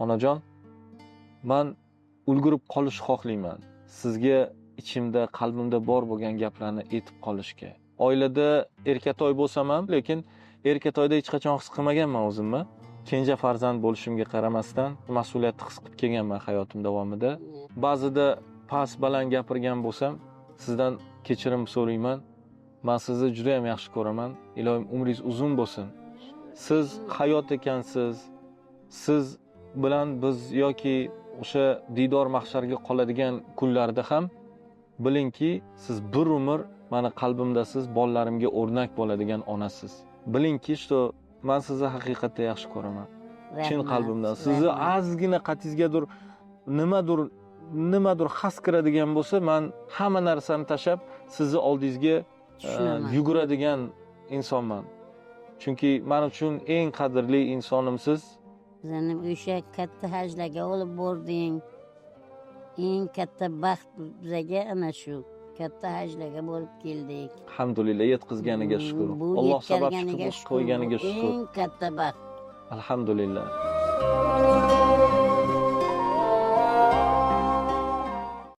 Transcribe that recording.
Onajon, man ulgurib qolishni xohlayman. Sizga ichimda, qalbimda bor bo'lgan gaplarni aytib qolishga. Oilada erkatoy bo'lsam ham, lekin erkatoyda hech qachon his qilmaganman o'zimni. Kenja farzand bo'lishimga qaramasdan mas'uliyatni his qilib kelganman hayotim davomida. Ba'zida past baland gapirgan bo'lsam, sizdan kechirim so'rayman. Men sizni juda ham yaxshi ko'raman. Iloyim umringiz uzun bo'lsin. Siz hayot ekansiz. Siz bilan biz yoki o'sha diydor mahsharga qoladigan kunlarda ham bilingki, siz bir umr mani qalbimdasiz, bolalarimga o'rnak bo'ladigan onasiz. Bilingki, что men sizni haqiqatda yaxshi ko'raman. Chin qalbimdan. Sizni ozgina qatingizgadir nimadir xas kiradigan bo'lsa, men hamma narsani tashlab sizni oldingizga yuguradigan insonman. Chunki men uchun eng qadrli insonimsiz. Bizani o'sha katta hajlarga olib bording. Eng katta baxt bizaga ana shu katta hajlarga borib keldik. Alhamdulillah, yetkazganiga shukr. Bu Alloh sababchi yetkazganiga qilib shukur. Qo'yganiga Bu shukr. eng katta baxt. Alhamdulillah.